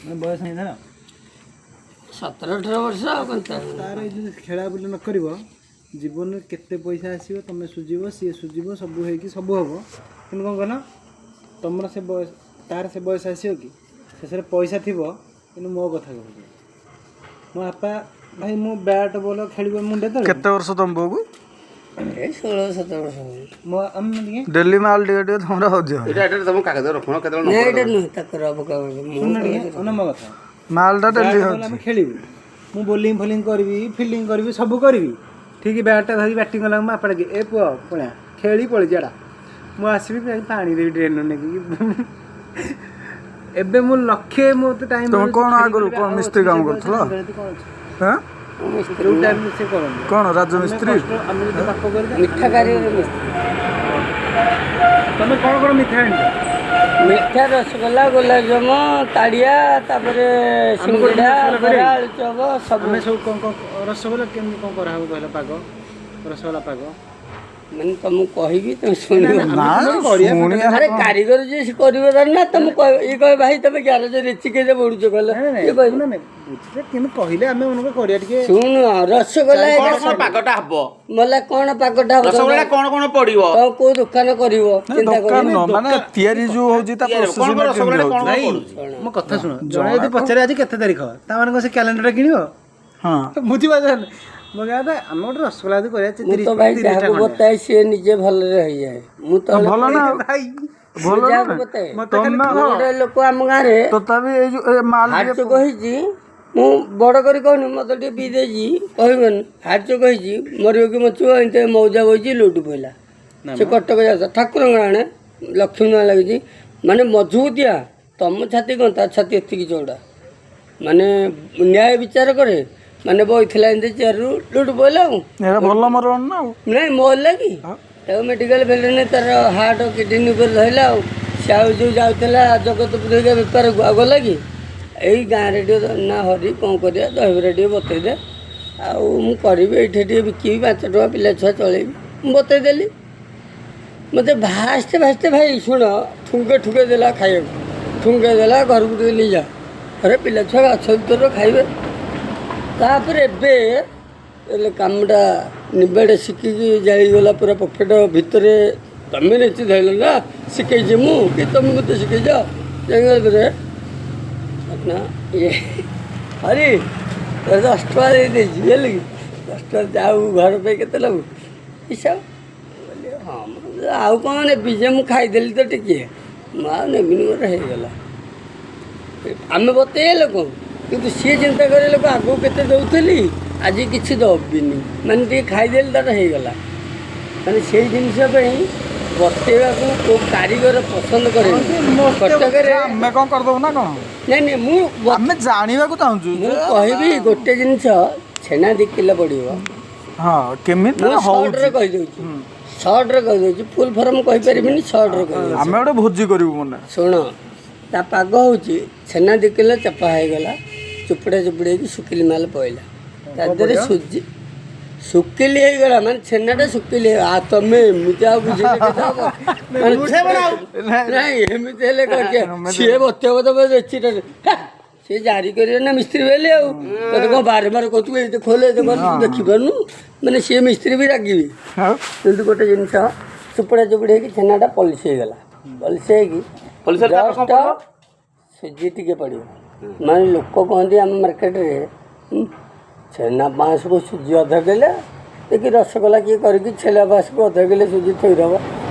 ମାନେ ବୟସ ହେଇଥିଲା। 17-18 ବର୍ଷ, ଆଉ କଣ ତାର? ତାର ଏଇ ଯୋଉ ଖେଳା ବୁଲା ନ କରିବ, ଜୀବନରେ କେତେ ପଇସା ଆସିବ, ତମେ ସୁଝିବ, ସିଏ ସୁଝିବ, ସବୁ ହେଇକି ସବୁ ହବ। କିନ୍ତୁ କ'ଣ କହିଲ, ତମର ସେ ବୟସ, ତାର ସେ ବୟସ ଆସିବ କି? ଶେଷରେ ପଇସା ଥିବ। କିନ୍ତୁ ମୋ କଥା କହୁଛି, ମୋ ବାପା ଭାଇ, ମୁଁ ବ୍ୟାଟ୍ ବଲ୍ ଖେଳିବ ମୁଣ୍ଡେ ତଳେ। କେତେ ବର୍ଷ ତମ ବୋଉକୁ? ଏ 16-17 ବର୍ଷ ହବ। ମୋ ଆମେ ଟିକେ ଡେଲି ମାଲ ଟିକେ ଟିକେ ତମର ହଉଛି? ଏଇଟା ତମ କାଗଜ ରଖୁନ କେତେବେଳେ। ନାଇଁ, ଏଇଟା ନୁହେଁ, ତାକୁ ରବ କାଗଜ ମୁଁ ଶୁଣ ଟିକେ, ଅନା ମୋ କଥା। ମାଲଟା ଡେଲି ବ୍ୟାଟ୍ ବଲ୍ ହଉଛି। ଆମେ ଖେଳିବୁ, ମୁଁ ବୋଲିଂ ଫୋଲିଂ କରିବି, ଫିଲ୍ଡିଂ କରିବି, ସବୁ କରିବି। ଠିକ୍ ବ୍ୟାଟ୍ଟା ଧରି ବ୍ୟାଟିଂ କଲା, ମୋ ବାପା ଡାକି, "ଏ ପୁଅ, ପଳା, ଖେଳି ପଳେଇଛି ଏଟା।" ମୁଁ ଆସିବି, ଯାଇକି ପାଣି ଦେବି ଡ୍ରେନ୍ରୁ ନେଇକି। ଏବେ ମୁଁ ଲକ୍ଷେ ମୋତେ ଟାଇମ୍। ତମେ କଣ ଆଗରୁ କଣ ମିସ୍ତ୍ରୀ କାମ କରୁଥିଲ? ହଁ। ମିସ୍ତ୍ରୀ। ଯୋଉ ଟାଇମ୍ ସେ କରନ୍ତି। କଣ, ରାଜମିସ୍ତ୍ରୀ? ଆମେ କଷ୍ଟ, ଆମେ ଯଦି ବାପ କରିବେ। ମିଠା କାରିଗର ମିସ୍ତ୍ରୀ। ତମେ କଣ କଣ ମିଠା ଆଣିଛ? ମିଠା ରସଗୋଲା, ଗୋଲାପଜାମ, ତାଡ଼ିଆ, ତାପରେ ସିଙ୍ଗଡ଼ା, ରସଗୋଲା ବରା, କରିବା? ଆଳୁଚପ ସବୁ। ଆମେ ସବୁ କଣ କଣ, ରସଗୋଲା କେମିତି କଣ କରାହବ କହିଲ? ପାଗ, ରସଗୋଲା ପାଗ। ମାନେ ତମକୁ କହିବି, ତମେ ଶୁଣିବ? ନା। କରିବା। ଶୁଣିବା। ଆରେ କାରିଗର ଯିଏ ସେ କରିବ ତାର ନା। ତମେ କହିବ, ଇଏ କହିବ, "ଭାଇ, ତମେ ଗ୍ୟାରେଜ ରେଚିକେରେ ବଢୁଛ" କହିଲ। ନାଇଁ ନାଇଁ। ଇଏ କହିବ। ନାଇଁ ନାଇଁ, ବୁଝିଲେ, କିନ୍ତୁ କହିଲେ ଆମେ ମନେକର କରିବା ଟିକେ। ଶୁଣୁ, ରସଗୋଲା କଣ ଏଇଟା କଣ ପାଗଟା ହବ? ମଲା, କଣ ପାଗଟା ହବ? ରସଗୋଲା କଣ କଣ ପଡିବ? ତମେ କୋଉ ଦୋକାନ କରିବ, ଚିନ୍ତା ଦୋକାନ କରିବ? ମାନେ ତିଆରି ଯୋଉ ହଉଛି ତା ତିଆରି ହବ। କଣ ପ୍ରୋସେସିଂ କଣ ରସଗୋଲାରେ କେମିତି କଣ ହଉଛି? କଣ ଭାଇ, ପଡୁଛି? ମୋ କଥା ଶୁଣ। ଜଣେ ଯଦି ପଚାରେ ଆଜି କେତେ ତାରିଖ, ତା ମାନେ କଣ ସେ କ୍ୟାଲେଣ୍ଡରଟା କିଣିବ? ହଁ। ବୁଝିପାରୁଛ? ମୋ କହିବା କଥା, ଆମେ ଗୋଟେ ରସଗୋଲା ଯଦି କରିବା ମୁଁ 30 ତ ଭାଇ 30ଟା ଯାହାକୁ ଖଣ୍ଡେ। ବତାଏ, ସିଏ ନିଜେ ଭଲରେ ହେଇଯାଏ। ମୁଁ ତ ଭଲ ନା ଆଉ? ଭାଇ, ଭଲ ମୁଁ ଯାହାକୁ ନା? ବତାଏ। ମତେ ଖାଲି ତମେ କୁହ। ଗୋଟେ ଲୋକ ଆମ ଗାଁରେ ତଥାପି ଏଇ ଯୋଉ ଏ ମାଲ ହାର୍ଟ ଟିକେ ଚୋକ ହେଇଛି। ମୁଁ ବଡ଼ କରି କହୁନି, ମୋତେ ଟିକେ ପିଇ ଦେଇଛି, କହିବନି। ହାର୍ଟ ଚୋକ ହେଇଛି, ମରିବ କି ବଞ୍ଚିବ ଏମିତି ମଉଜା ବହିଛି, ଲୁଟୁ ପଇଲା। ସେ କଟକ ଯାଉଥିଲା, ଠାକୁରଙ୍କ ଆଣେ ଲକ୍ଷ୍ମୀ ନାଁ ଲାଗିଛି। ମାନେ ମଜବୁତିଆ, ତମ ଛାତି କ'ଣ ତା ଛାତି ଏତିକି ଚଉଡ଼ା। ମାନେ ନ୍ୟାୟ ବିଚାର କରେ। ମାନେ ବଇଥିଲା ଏମିତି, ଚେୟାରରୁ ଲୁଟୁ ପଇଲା ଆଉ। ଏଇଟା ଭଲ ମରଣ ନା ଆଉ? ନାଇଁ, ମରିଲା କି, ତାକୁ ମେଡ଼ିକାଲ ଫେରିଲେନି। ତାର ହାର୍ଟ କିଡ଼ନୀ ଉପରେ ଧରିଲା। ଆଉ ସେ ଆଉ ଯେଉଁ ଯାଉଥିଲା ଜଗତପୁର ହେଇକା ବେପାରକୁ, ଆଉ ଗଲା କି? ଏଇ ଗାଁରେ ଟିକେ, "ନା ହରି, କ'ଣ କରିବା, ଦହିବରା ଟିକେ ବତେଇ ଦେ, ଆଉ ମୁଁ କରିବି, ଏଇଠି ଟିକେ ବିକିବି, 5 ଟଙ୍କା ପିଲା ଛୁଆ ଚଳେଇବି।" ମୁଁ ବତେଇ ଦେଲି। ମୋତେ ଫାଷ୍ଟ ଫାଷ୍ଟ, ଭାଇ ଶୁଣ, ଠୁଙ୍ଗେ ଠୁଙ୍ଗେ ଦେଲା ଖାଇବାକୁ, ଠୁଙ୍ଗେ ଦେଲା, "ଘରକୁ ଟିକେ ନେଇଯା, ଘରେ ପିଲା ଛୁଆ ଅଛନ୍ତି ତୋର, ଖାଇବେ।" ତାପରେ ଏବେ ହେଲେ କାମଟା ନିବେଡ଼ ଶିଖିକି ଯାଇଗଲା ପୁରା ପକେଟ ଭିତରେ। ତମେ ନିଶ୍ଚିତ ଧରିଲ ନା, ଶିଖେଇଛି ମୁଁ କି ତମେ ମୋତେ ଶିଖେଇଛ? ଯାଇଗଲା ପରେ ନା, ଇଏ ହରି, ତୋର 10 ଟଙ୍କା ଦେଇଦେଇଛି, ବୁଝିଲୁ କି? 10 ଟଙ୍କା ଆଉ ଘର ପାଇଁ କେତେ ନେବୁ ହିସାବ? କହିଲି, ହଁ, ମୁଁ ଆଉ କ'ଣ ନେବି ଯେ, ମୁଁ ଖାଇଦେଲି ତ ଟିକିଏ, ମୁଁ ଆଉ ନେବିନି, ମୋର ହେଇଗଲା। ଆମେ ବତେଇବା ଲୋକ, କିନ୍ତୁ ସିଏ ଚିନ୍ତା କରେ ଲୋକ, ଆଗକୁ କେତେ ଦେଉଥିଲି, ଆଜି କିଛି ଦେବିନି, ମାନେ ଟିକେ ଖାଇଦେଲି ତାର ହେଇଗଲା। ମାନେ ସେଇ ଜିନିଷ ପାଇଁ ବତେଇବାକୁ କେଉଁ କାରିଗର ପସନ୍ଦ କରେନି କଟକରେ। ଆମେ କଣ କରିଦବୁ ନା କଣ? ନାଇଁ ନାଇଁ, ମୁଁ ଆମେ ଜାଣିବାକୁ ଚାହୁଁଛୁ। ମୁଁ କହିବି ଗୋଟେ ଜିନିଷ, ଛେନା 2 କିଲୋ ପଡ଼ିବ। ହଁ, କେମିତି ମୁଁ ହଉଛି? ସର୍ଟରେ କହିଦେଉଛି, ସର୍ଟରେ କହିଦେଉଛି, ଫୁଲ୍ ଫର୍ମ କହିପାରିବିନି, ସର୍ଟରେ କହିଦେଉଛି। ଆମେ ଗୋଟେ ଭୋଜି କରିବୁ ମନେ। ଶୁଣ, ତା ପାଗ ହେଉଛି ଛେନା 2 କିଲୋ ଚପା ହେଇଗଲା, ଚୁପୁଡ଼ା ଚୁପୁଡ଼ି ହେଇକି ଶୁଖିଲି ମାଲ ପଇଲା, ତା ଦେହରେ ସୁଜି ଶୁଖିଲି ହେଇଗଲା, ମାନେ ଛେନାଟା ଶୁଖିଲି। ଆଉ ତମେ ଏମିତି ଆଉ ବୁଝିଲେ କେତେ ହବ? ମାନେ ନାଇଁ, ଏମିତି ହେଲେ କଣ କିଏ ସିଏ ବତେଇବ? ତମେ ରେଚିଟାରେ ସିଏ ଜାରି କରିବେ ନା ମିସ୍ତ୍ରୀ ବୋଲି। ଆଉ ତତେ କଣ ବାରବାର କହୁଥିବ, ଏଇତ ଖୋଲେ, ଏଇତ ଖୋଲେ, ତୁ ଦେଖିପାରୁନୁ? ମାନେ ସିଏ ମିସ୍ତ୍ରୀ ବି ରାଗିବି। ଆଉ କିନ୍ତୁ ଗୋଟେ ଜିନିଷ, ଚୁପୁଡ଼ା ଚୁପୁଡ଼ି ହେଇକି ଛେନାଟା ପଲିସି ହେଇଗଲା। ପଲିସି ହେଇକି ପଲିସି ହେଲେ ତାପରେ କଣ ଜଷ୍ଟ ପଡ଼ିବ? ସୁଜି ଟିକେ ପଡ଼ିବ। ମାନେ ଲୋକ କହନ୍ତି ଆମ ମାର୍କେଟରେ, ଛେନା 500କୁ ସୁଜି ଅଧ କିଲୋ ଦେଖି, ରସଗୋଲା କିଏ କରିକି ଛେନା 500କୁ ଅଧ କିଲୋ ସୁଜି ଥୋଇଦେବ?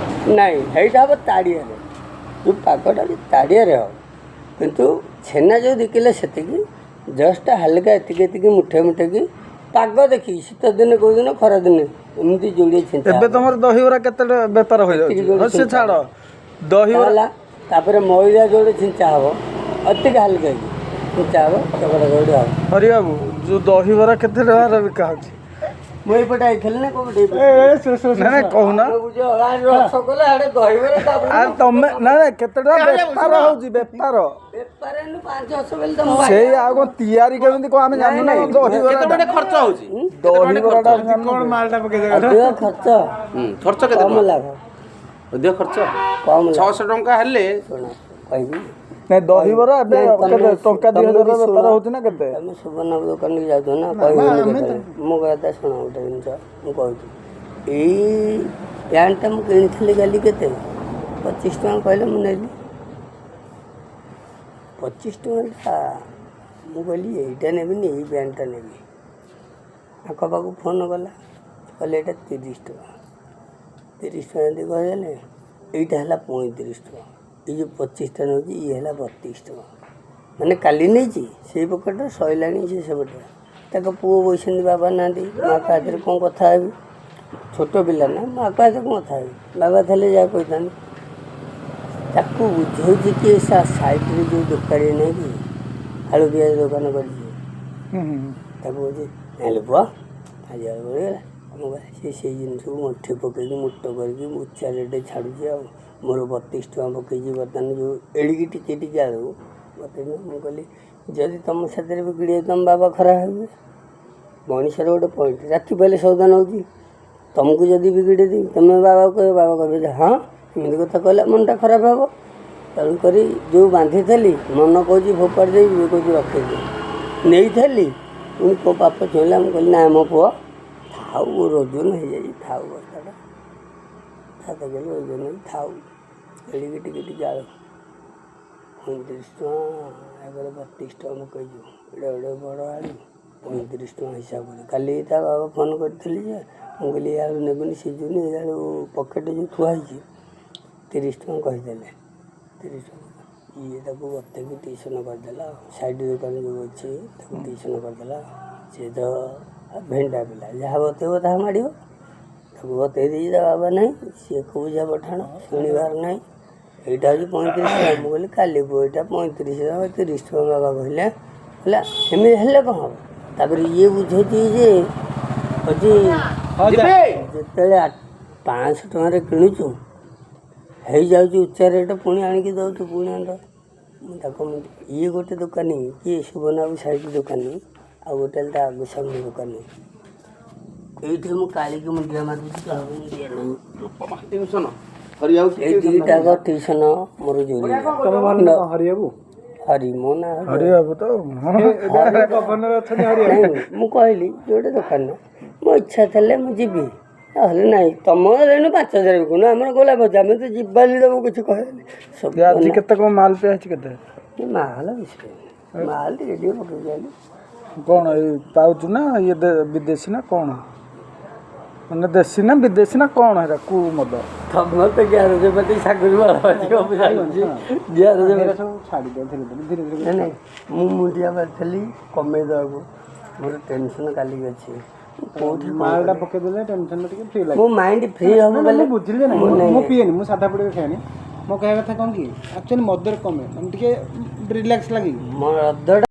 ନାଇଁ, ହେଇଟା ହେବ ତାଡ଼ିଆରେ, ଯେଉଁ ପାଗଟା ବି ତାଡ଼ିଆରେ ହେବ। କିନ୍ତୁ ଛେନା ଯେଉଁ 2 କିଲୋ, ସେତିକି ଜଷ୍ଟ ହାଲକା ଏତିକି ଏତିକି ମୁଠେ ମୁଠେକି ପାଗ ଦେଖିକି, ଶୀତ ଦିନେ କେଉଁ ଦିନ, ଖରା ଦିନେ ଏମିତି ଯୋଡ଼ିଏ ଛିଞ୍ଚା ଏବେ ହବ। ତମର ଦହିବରା କେତେ ବେପାର ହେଇଯାଉଛି? ଏତିକି ଯୋଡ଼େ ହଁ, ସେ ଛିଞ୍ଚା ଛାଡ଼, ଦହିବରା ହେଲା। ତାପରେ ମଇଦା ଯୋଡ଼େ ଛିଞ୍ଚା ହବ, ଅତିକି ହାଲକା କି ଛିଞ୍ଚା ହବ, ଚକଟା ଚକଟି ହବ। ହରି ବାବୁ, ଯୋଉ ଦହିବରା କେତେ ଟଙ୍କାରେ ବିକା ହଉଛି? ମୁଁ ଏଇପଟେ ଆଇଥିଲି ନା କୋଉପଟେ? ଏଇପଟେ। ଏ, ଶୁଣ ଶୁଣ। ନାଇଁ ନାଇଁ, କହୁନ। ବୁଝ, ରସଗୋଲା ଆଡ଼େ ଦହିବରା, ତାପରେ ଆରେ ତମେ, ନାଇଁ ନାଇଁ, କେତେ ଟଙ୍କା ବେପାର ହଉଛି ବେପାର? ବେପାର ଏନୁ 5-6 ବୋଲି ତମ ସେଇ ଆଉ କଣ, ତିଆରି କେମିତି କଣ ଆମେ ଜାଣୁ ନା। କେତେ ଦହିବରା ଟଙ୍କା ଖର୍ଚ୍ଚ ହଉଛି? ଦହିବରାଟା ଆମେ ଜାଣୁ। କଣ ମାଲଟା ପକେଇ ଅଧିକ ଖର୍ଚ୍ଚ। ଖର୍ଚ୍ଚ କେତେ କମ ଟଙ୍କା? ଲାଭ। ଅଧିକ ଖର୍ଚ୍ଚ। କମ ଲାଭ। 600 ଟଙ୍କା ହେଲେ ଶୁଣ, କହିବି। ନାଇଁ, ଦହିବରା ଏବେ ନାଇଁ, ତମେ- କେତେ ଟଙ୍କା ତମେ 2000 ବି ଶୁଣ। ବେପାର ହଉଛି ନା କେତେ? ତମେ ସୁବର୍ଣ୍ଣ ଦୋକାନକୁ ଯାଉଛ ନା, କହିବନି କେତେବେଳେ। ମୋ କଥା ଶୁଣ, ଗୋଟେ ଜିନିଷ ମୁଁ କହୁଛି। ଏଇ ପ୍ୟାଣ୍ଟଟା ମୁଁ କିଣିଥିଲି କାଲି କେତେ, 25 ଟଙ୍କା କହିଲେ ମୁଁ ନେଲି। 25 ଟଙ୍କାଟା ମୁଁ କହିଲି ଏଇଟା ନେବିନି, ଏଇ ପ୍ୟାଣ୍ଟଟା ନେବି। ତାଙ୍କ ପାଖକୁ ଫୋନ୍ କଲା, କହିଲେ ଏଇଟା 30 ଟଙ୍କା। 30 ଟଙ୍କା ଯଦି କହିଦେଲେ, ଏଇଟା ହେଲା 35 ଟଙ୍କା। ଏଇ ଯେଉଁ 25ଟା ନେଉଛି, ଇଏ ହେଲା 32 ଟଙ୍କା। ମାନେ କାଲି ନେଇଛି ସେଇ ପକେଟରେ ସରିଲାଣି ସେ ସେପଟେ। ତାଙ୍କ ପୁଅ ବସିଛନ୍ତି, ବାବା ନାହାନ୍ତି। ମା କାହା କ'ଣ କଥା ହେବି? ଛୋଟ ପିଲା ନା, ମା କାହା କ'ଣ କଥା ହେବି? ବାବା ଥିଲେ ଯାହା କହିଥାନ୍ତି। ତାକୁ ବୁଝଉଛି କି ସାଇଡ଼ରେ ଯେଉଁ ଦୋକାନୀ ନାହିଁ କି, ଆଳୁ ପିଆଜ ଦୋକାନ କରିଛି, ହୁଁ ହୁଁ ତାକୁ କହୁଛି, ନାଇଁଲେ ପୁଅ, ଆଜି ଆଳୁ ବଢ଼ିଗଲା। ମୁଁ କହିଲି, ସେ ସେଇ ଜିନିଷକୁ ମୁଠି ପକେଇକି ମୁଟ କରିକି ଉଚ୍ଚା ରେଟ୍ ଛାଡ଼ୁଛି। ଆଉ ମୋର 32 ଟଙ୍କା ପକେଇଛି ବର୍ତ୍ତମାନ, ଯେଉଁ ଏଡ଼ିକି ଟିକେ ଟିକେ ଆଳୁ 32 ଟଙ୍କା। ମୁଁ କହିଲି, ଯଦି ତୁମ ସାଥିରେ ବିଗିଡ଼ିବ, ତୁମ ବାବା ଖରାପ ହେବେ। ମଣିଷର ଗୋଟେ ପଏଣ୍ଟ, ରାତି ପାଇଲେ ସଉଦା ନେଉଛି। ତୁମକୁ ଯଦି ବିଗିଡ଼ି ଦେବି, ତୁମେ ବାବାକୁ କହିବ, ବାବା କହିବେ ଯେ ହଁ ଏମିତି କଥା କହିଲା, ମନଟା ଖରାପ ହେବ। ତେଣୁକରି ଯେଉଁ ବାନ୍ଧିଥିଲି, ମନ କହୁଛି ଫୋପାଡ଼ି ଦେବି, ଇଏ କହୁଛି ରଖିଦେ। ନେଇଥିଲି, ପୁଣି ମୋ ପାପ ଛୁଇଁଲା। ମୁଁ କହିଲି, ନା ମୋ ପୁଅ ଥାଉ, ଓଜନ ହେଇଯାଇଛି, ଥାଉ ବସ୍ତାଟା। 7 କିଲୋ ଓଜନ ହେଇ ଥାଉ। ଏଡ଼ିକି ଟିକେ ଟିକେ ଆଳୁ 35 ଟଙ୍କା, ଏକରେ 32 ଟଙ୍କା ପକେଇଛୁ। ଏଇଟା ଗୋଟେ ବଡ଼ ଆଳୁ 35 ଟଙ୍କା ହିସାବ କରି କାଲି ତା ବାବା ଫୋନ୍ କରିଥିଲି ଯେ ମୁଁ କହିଲି, ଏ ଆଳୁ ନେବିନି, ସିଝୁନି। ଏ ଆଳୁ ପକେଟ୍ ଯେଉଁ ଥୁଆ ହେଇଛି, 30 ଟଙ୍କା କହିଦେଲେ। 30 ଟଙ୍କା ଇଏ ତାକୁ ବତେଇକି ଟିଉସନ୍ କରିଦେଲା। ଆଉ ସାଇଡ଼୍ ଦୋକାନ ଯେଉଁ ଅଛି, ତାକୁ ଟିଉସନ୍ କରିଦେଲା। ସିଏ ତ ଭେଣ୍ଡା ପିଲା, ଯାହା ବତେଇବ ତାହା ମାଡ଼ିବ। ତାକୁ ବତେଇ ଦେଇଛି, ତା ବାବା ନାହିଁ, ସିଏ କହୁଛି ପଠାଣ ଶୁଣିବାର ନାହିଁ। ଏଇଟା ହେଉଛି 35 ଟଙ୍କା। ମୁଁ କହିଲି, କାଲି ପୁଅ, ଏଇଟା 35 ଟଙ୍କା, 30 ଟଙ୍କା ବାବା କହିଲେ। ହେଲା, ଏମିତି ହେଲେ କ'ଣ ହେବ? ତାପରେ ଇଏ ବୁଝଉଛି ଯେ ହଉଛି ଯେତେବେଳେ 500 ଟଙ୍କାରେ କିଣୁଛୁ, ହେଇଯାଉଛି ଉଚ୍ଚା ରେଟ୍, ପୁଣି ଆଣିକି ଦେଉଛୁ, ପୁଣି ଆଣ। ମୁଁ ତାକୁ ଇଏ ଗୋଟେ ଦୋକାନୀ କିଏ, ସୁବର୍ଣ୍ଣବାବୁ ସାଇଡ଼୍ ଦୋକାନୀ, ଆଉ ଗୋଟେ ହେଲା ତା ଆଗ ସାମ୍ନା ଦୋକାନୀ। ଏଇଠି ମୁଁ କାଳିକି ମୁଣ୍ଡିଆ ମାରୁଛି, କାହାକୁ ମୁଣ୍ଡିଆ ନାହିଁ। ଟିଉସନ ହରି ଯାଉଛି। ଏଇ ଦୁଇଟା ଟିଉସନ ମୋର ଜରୁରୀ। ତମ ଭଲ ନାଁ କଣ, ହରିବାବୁ? ହରି ମୋ ନାଁ ହରି। ହରିବାବୁ ତ ହଁ। ଗଭର୍ଣ୍ଣର ଅଛନ୍ତି ହରି। ନାଇଁ, ମୁଁ କହିଲି ଯୋଉଟେ ଦୋକାନ ମୋ ଇଚ୍ଛା ଥିଲେ ମୁଁ ଯିବି, ନହେଲେ ନାହିଁ। ତମର ଦେଣୁ 5000 ବିକୁନୁ, ଆମର ଗୋଲାପ ଅଛି, ଆମେ ତ ଯିବାନି। ତମକୁ କିଛି କହିବେନି ସବୁ। ଆଜି କେତେ କଣ ମାଲ ପିଆ ହେଇଛି କେତେ? ମାଲ ବେଶୀ ନାହିଁ, ମାଲ ଟିକେ ଟିକେ ପକେଇକି ଆଇଲି। କଣ ଏଇ ପାଉଛୁ ନା ଇଏ ବିଦେଶୀ ନା କଣ? ମାନେ ଦେଶୀ ନା ବିଦେଶୀ ନା କଣ? ହେରା କୁ ମଦ? ତମର ତ ଗ୍ୟାରେଜ ପାଟି ସାଗୁରୁ ଜାଣୁଛି ଗ୍ୟାରେଜ। ଏରା ସବୁ ଛାଡ଼ିଦିଅ ଧୀରେ ଧୀରେ ଧୀରେ ଧୀରେ। ନାଇଁ ନାଇଁ, ମୁଁ ମୁଣ୍ଡିଆ ମାରିଥିଲି କମେଇ ଦେବାକୁ। ମୋର ଟେନସନ୍ କାଲିକି ଅଛି, ମୁଁ କୋଉଠି କଣ ମାଲଟା କରିବି? ପକେଇଦେଲେ ଟେନସନ୍ ଟିକେ ଫ୍ରି ଲାଗେ। ମୋ ମାଇଣ୍ଡ ଫ୍ରି ହବ ନା, ବୋଲେ ମୁଁ ବୁଝିଲି ଯେ ନାହିଁ, ମୁଁ ନାଇଁ, ମୁଁ ପିଏନି, ମୁଁ ସାଧା ପୁଡ଼ିଆ ଖାଏନି। ମୋ କହିବା କଥା କ'ଣ କି, ଆକ୍ଚୁଆଲି ମଦରେ କମେ, ମାନେ ଟିକେ ରିଲାକ୍ସ ଲାଗେ। ମଦଟା